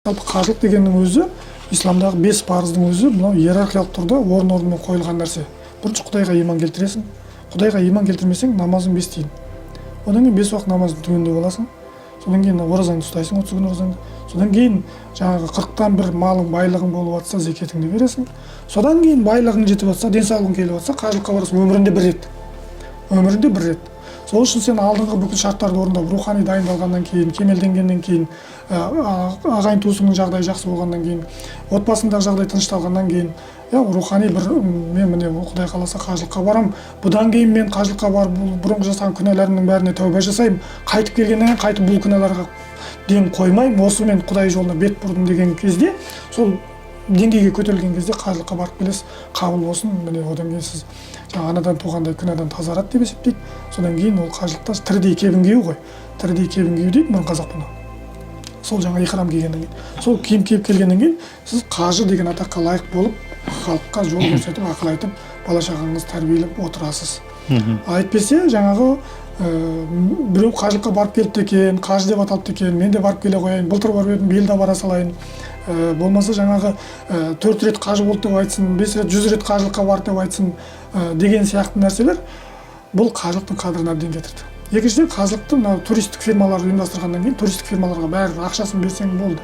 Жалпы қажылық дегеннің өзі, исламдағы бес парыздың өзі мынау иерархиялық түрде орын орнымен қойылған нәрсе. Бірінші құдайға иман келтіресің. Құдайға иман келтірмесең, намазың 5 тиын. Одан кейін бес уақыт намазын түгендеп аласың. Содан кейін оразаңды ұстайсың, 30 күн оразаңды. Содан кейін жаңағы 1/40 малың, байлығың болып жатса, зекетіңді бересің. Содан кейін байлығың жетіп жатса, денсаулығың келіп жатса, қажылыққа барасың өмірінде бір рет, өмірінде бір рет. Сол үшін сен алдыңғы бүкіл шарттарды орындап, рухани дайындалғаннан кейін, кемелденгеннен кейін, ағайын туысыңның жағдайы жақсы болғаннан кейін, отбасыңдағы жағдай тынышталғаннан кейін, иә, рухани бір мен, міне, құдай қаласа, қажылыққа барамын, бұдан кейін мен қажылыққа барып, бұл бұрынғы жасаған күнәларымның бәріне тәуба жасаймын, қайтып келгеннен кейін қайтып бұл күнәларға ден қоймаймын, осы мен құдай жолына бет бұрдым деген кезде, сол деңгейге көтерілген кезде қажылыққа барып келесіз. Қабыл болсын. Міне, одан кейін сіз жаңағы анадан туғандай күнәдан тазарады деп есептейді. Содан кейін ол қажылықта тірідей кебін кию ғой, тірідей кебін кию дейді бұрын қазақ бұны. Сол жаңа ихрам кигеннен кейін, сол киім киіп келгеннен кейін сіз қажы деген атаққа лайық болып, халыққа жол көрсетіп, ақыл айтып, бала шағаңызды тәрбиелеп отырасыз. Әйтпесе жаңағы біреу қажылыққа барып келіпті екен, қажы деп аталыпты екен, мен де барып келе қояйын, былтыр барып едім, биыл да бара салайын, болмаса жаңағы төрт рет қажы болды деп айтсын, бес рет, 100 рет қажылыққа барды деп айтсын деген сияқты нәрселер бұл қажылықтың қадірін әбден кетірді. Екіншіден, қажылықты мынау туристік фирмалар ұйымдастырғаннан кейін, туристік фирмаларға бәрі ақшасын берсең болды.